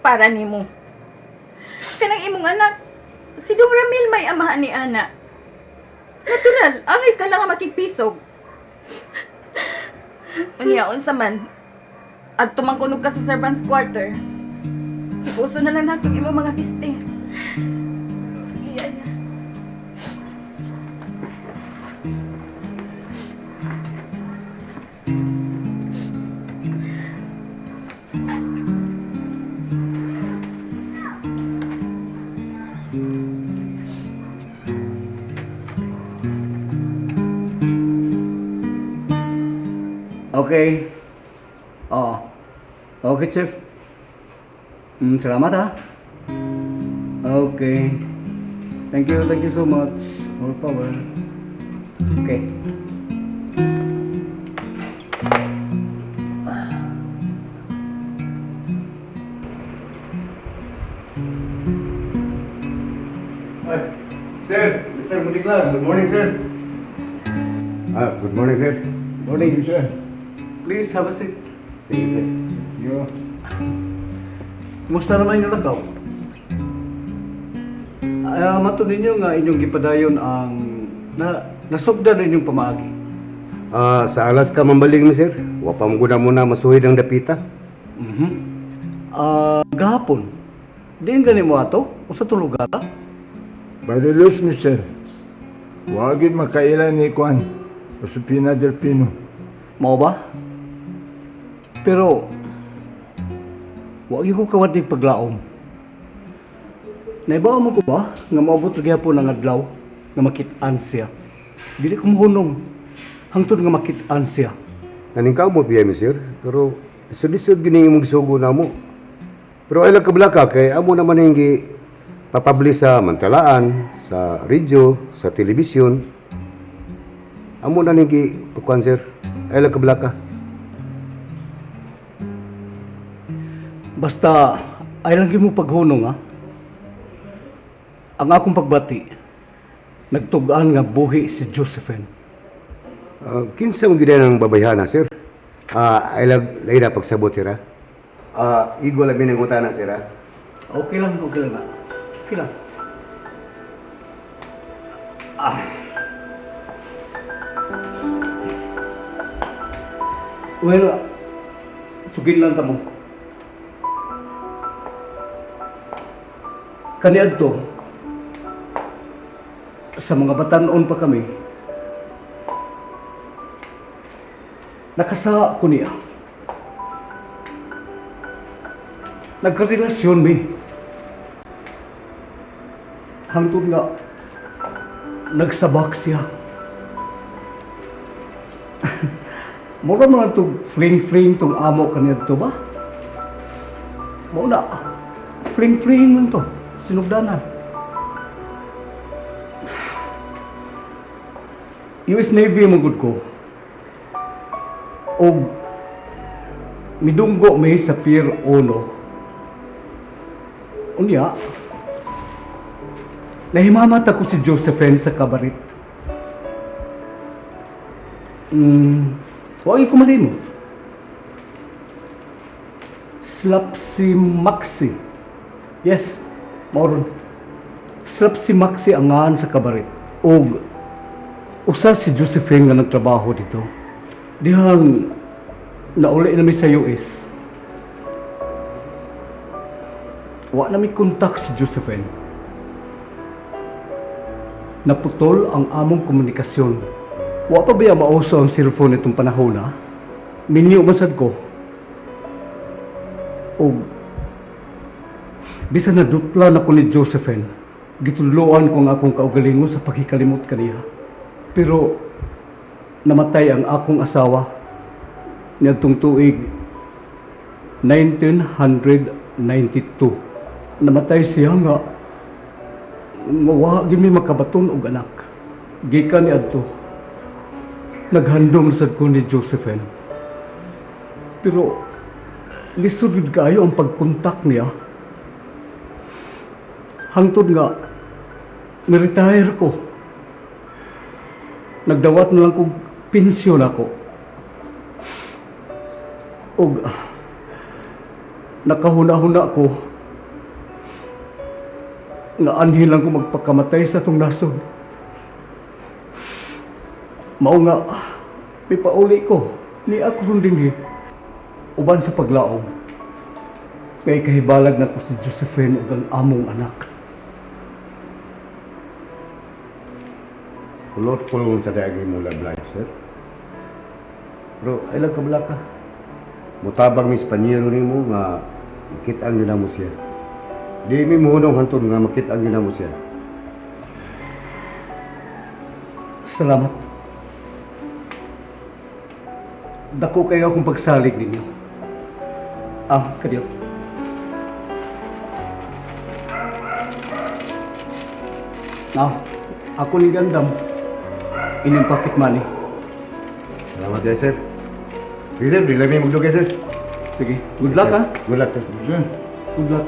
para nimo. Kanang imong anak, si Dong Ramil may amahan ni ana. Natural, angay ka lang nga makigpisog. Unya, unsa man, at tumangkunog ka sa servant's quarter. Ipuso na lang natong imong mga piste. Sige, Ana. Okay. Oo. Okay, Chef. Salamat ha. Okay. Thank you so much. More power. Okay. Ay, sir, Mr. Mutiklar, good morning, sir. Good morning, sir. Morning. Sir. Please have a seat. Thank you, sir. Yo. Kumusta naman inyong lakaw? Mato ninyo nga inyong gipadayon ang nasugdan na inyong pamaagi. Sa Alaska mambaling mi, sir. Wa pa mo guna muna masuhid ang dapita. Mhm. Gahapon. Diin gani mo ato? Usa to lugar? Ah? By release mi, sir. Wagid makaila ni Kwan. Josepina Del Pino. Mao ba? Pero wa gyud ko kawad ning paglaom. Naibaw mo ko ba nga moabot ra gyapon ang adlaw nga makit-an siya. Dili ko mohunong hangtod nga makit-an siya. Naningkamot biya mi, sir. Pero isod-isod gini imong gisugo namo. Pero ay lang kablaka kay amo naman yung gi papublish sa mantalaan, sa radyo, sa telebisyon. Amo na ning gi pakuan, sir. Ay lang kablaka. Basta ay lang gyud mo paghunong ha. Ang akong pagbati nagtug-an nga buhi si Josephine. Kinsa mo gid ang babayhana, sir? Ay lang lain na pagsabot, sir, ha? Igo labi ng utana, sir, ha? Okay lang na. Okay lang. Ah. Well, sugin lang tamo. Kaniadto, sa mga batanon pa kami, nakasa ko niya. Nagkarelasyon mi. Hangtod nga, nagsabak siya. Mura man itong fling-fling tong amo kaniya to ba? Mao na, fling-fling man to, sinugdanan. US Navy mo gud ko. Og midunggo mi sa Pier 1. Unya, nahimamat ako si Josephine sa kabarit. Huwag ko malimot. Slap si Maxi. Yes, mauron. Slap si Maxi angan sa kabarit. Og usa si Josephine nga nagtrabaho dito. Dihang nauli na mi sa US. Wa na mi kontak si Josephine. Naputol ang among komunikasyon. Wa pa baya mauso ang cellphone itong panahon na? Minyo man sad ko. Og bisan nadutla na ko ni Josephine, gitudloan ko ang akong kaugalingon sa pagkikalimot kaniya. Pero namatay ang akong asawa niadtong tuig 1992. Namatay siya nga nga wa gyud mi makabaton og anak. Gikan ni adto, naghandom sad ko ni Josephine. Pero lisod gud kaayo ang pagkontak niya. Hangtod nga ni-retire ko. Nagdawat na lang kog pensyon ako. Og nakahuna-huna ko Nga anhi lang ko magpakamatay sa atong nasod. Mao nga, mipauli ko, ni ako ron dinhi. Uban sa paglaom, kay kahibalag na ko si Josephine ug ang among anak. Kulot kulong sa dagay mo love life, sir. Pero ay lang kabala ka. Mutabang mi Espanyero nimo nga makit-an gyud namo siya. Di mi muhunong hantod nga makit-an gyud namo siya. Salamat. Dako kayo akong pagsalig ninyo. Ah, kadiyot. Ah, ako ni Gandam. Inyong pocket money. Salamat kay sir. Sige sir, di lang mi magdugay sir. Sige, good luck ha. Good luck sir. Sir. Good luck.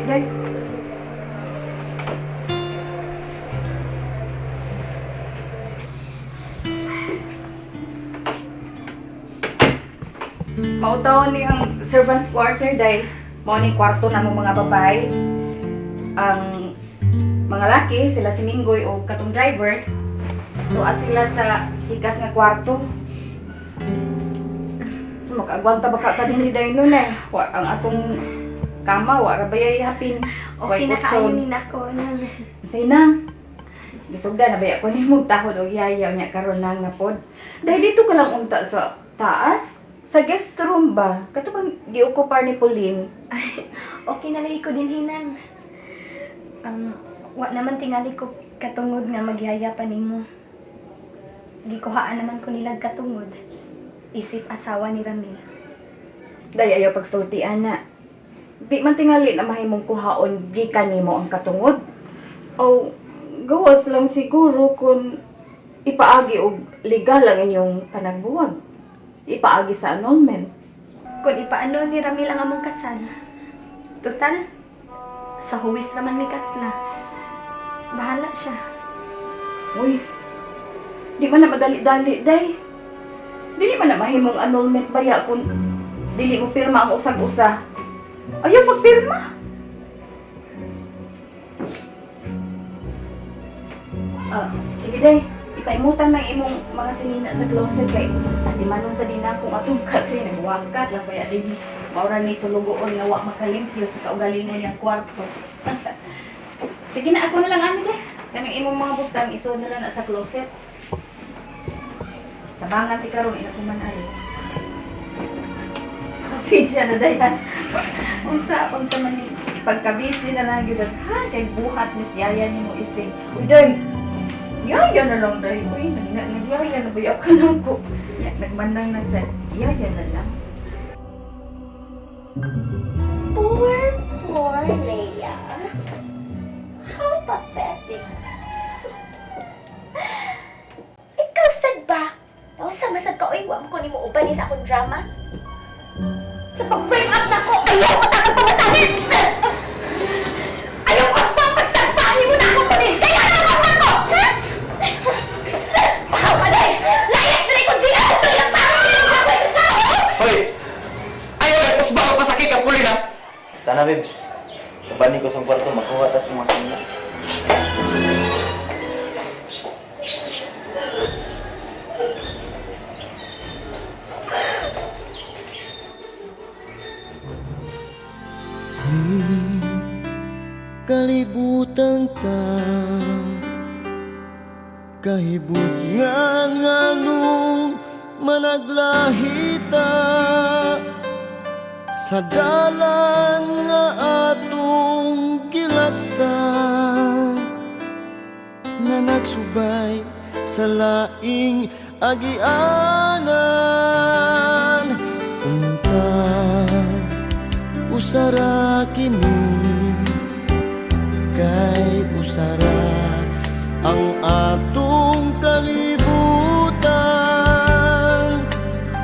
Day. Mautaon ni ang servants quarter dahil mao ni kwarto na mga babae. Ang mga laki, sila si Minggoy o katong driver, tuwa sila sa hikas nga kwarto. Makaagwanta ba ka kanini dahil nun eh. Wa, ang atong kama, wa ra ba yay hapin. Okay na kaayo ni nako nang. Say nang. Gisugda na ba ako nimo tahod og yaya nya karon nang napod. Dahil dito ka lang unta sa taas, sa guest room ba? Kato bang giokupar ni Pauline? Okay na lagi ko din hinang. Wa naman tingali ko katungod nga magyaya pa nimo. Gikuhaan naman ko nilag katungod. Isip asawa ni Ramil. Day ayaw pagsulti ana. Di man tingali na mahimong kuhaon gikan nimo ang katungod. O gawas lang siguro kung ipaagi og legal ang inyong panagbuwag. Ipaagi sa annulment. Kung ipaano ni Ramil ang among kasal. Total, sa huwis naman mi kasla. Bahala siya. Uy, di man na madali-dali, day. Dili man na mahimong annulment baya kung dili mo pirma ang usag-usa. Ayaw pagpirma. Ah, sige day, ipaimutan lang imong mga sinina sa closet kay ati manong sa dina kung atong kape nagwakat lang baya din maura ni sa lugoon nga wa makalimpyo sa kaugalingon niyang kwarto. Sige na, ako na lang ani day. Kanang imong mga butang isuod na lang na sa closet. Tabangan ti karon ina kuman ari. Pasensya na dayan. Unsa unsa man ni pagka-busy na lang gyud at ha kay buhat ni Yaya nimo isig. Uy day. Yaya na lang day. Uy nagyaya na ba ka nang ko. Ya, nagmanang na sa yaya na lang. Poor, poor Leia. How pathetic. Ikaw sad ba? Nausa masad ka, oy, wa mo ko nimo uban ni sa akong drama. Sa pag-frame up na ko, ayaw ko takang pumasakit! Ayaw ko sa pagsagpaan mo na ako sa kaya na ako ko! Ha? Wow, alay! Layas na rin kung di ako sa ilang parang sa tao! Hoy! Ayaw na, kusba ko pasakit ka puli na! Tana, babes. Kabani ko sa kwarto, makuha tas mga sinina. Kalibutan ta kahibutngan nganong managlahita sa dalan nga atong gilaktan na nagsubay sa laing agianan. Unta usara kini kay usara ang atong kalibutan,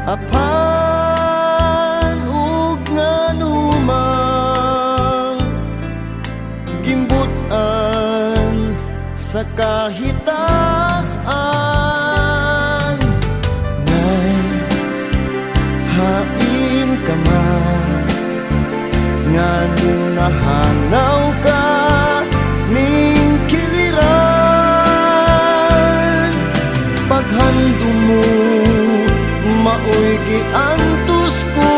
apan ug nganumang Sa kahitasan. Nay, hain ka man, nganong nahanaw ka ning kiliran? Paghandom mo, maoy giantos ko.